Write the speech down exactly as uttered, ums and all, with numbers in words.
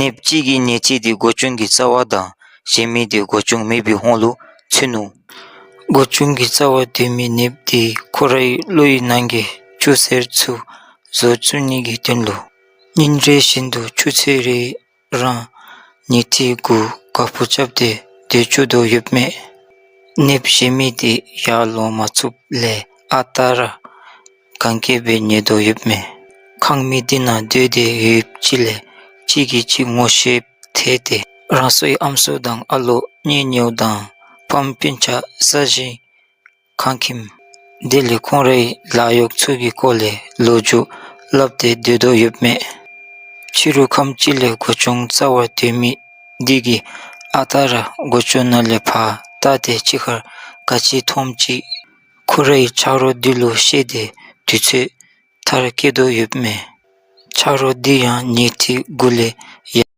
ནདཔ་གཅིག་གིས་ཉལ་ཁྲི་དེ་སྒོ་ཅུང་གི་རྩ་བ་དང་གཞན་མི་དེ་སྒོ་ཅུང་མེད་པའི་ཧོང་ལུ་ཚུད་ནུག། སྒོ་ཅུང་གི་རྩ་བར་སྡོད་མི་ནདཔ་དེ་ཁོ་རའི་བློ་ཡི་ནང་གི་ཆུ་སེར་ཚུ་བཟོ་བཅུག་ནི་གི་དོན་ལུ་ཉིན་རེ་བཞིན་དུ་ཆུ་ཚོད་རེ་རང་ཉལ་ཁྲི་གུ་ག་སྤུ་རྐྱབ་སྟེ་སྡོད་བཅུག་དོ་ཡོདཔ་མས། ནདཔ་གཞན་མི་དེ་ཡར་ལོང་མ་ཚུགསཔ་ལས་ཨ་རྟག་ར་གན་རྐྱལ་སྦེ་ཉལ་དོ་ཡོདཔ་མས། ཁང་མིག་དེ་ནང་སྡོད་དེ་ཡོདཔ་ཅིག་ལས་གཅིག་གིས་གཅིག་ངོ་ཤེསཔ་ཐལ་ཏེ་རང་སོའི་ཨམ་སྲུ་དང་ཨ་ལོ་གཉེན་ཉེཝ་དང་ཕམ་སྤུན་ཆ་ས་ཞིང་ཁང་ཁྱིམ་དེ་ལས་ཁོང་རའི་ལཱ་གཡོག་ཚུ་གི་སྐོར་ལས་ལོ་རྒྱུས་སླབ་སྟེ་སྡོད་དོ་ཡོདཔ་མས། ཕྱི་རུ་ཁམས་ཅིག་ལས་སྒོ་ཅུང་རྩ་བར་སྡོད་མི་དེ་གིས་ཨ་རྟག་ར་སྒོ་ཅུང་ནང་ལས་ཕར་བལྟ་སྟེ་ཕྱི་ཁར་ག་ཅི་མཐོངམ་ཅིག་ཁོ་རའི་ཆ་རོགས་དེ་ལུ་བཤད་དེ་དུས་ཚོད་མཐར་སྐྱེལ་དོ་ཡོདཔ་མས། ཆ་རོགས་དེ་ཡང་ཉལ་ཁྲི་གུ་ལས་ཡར་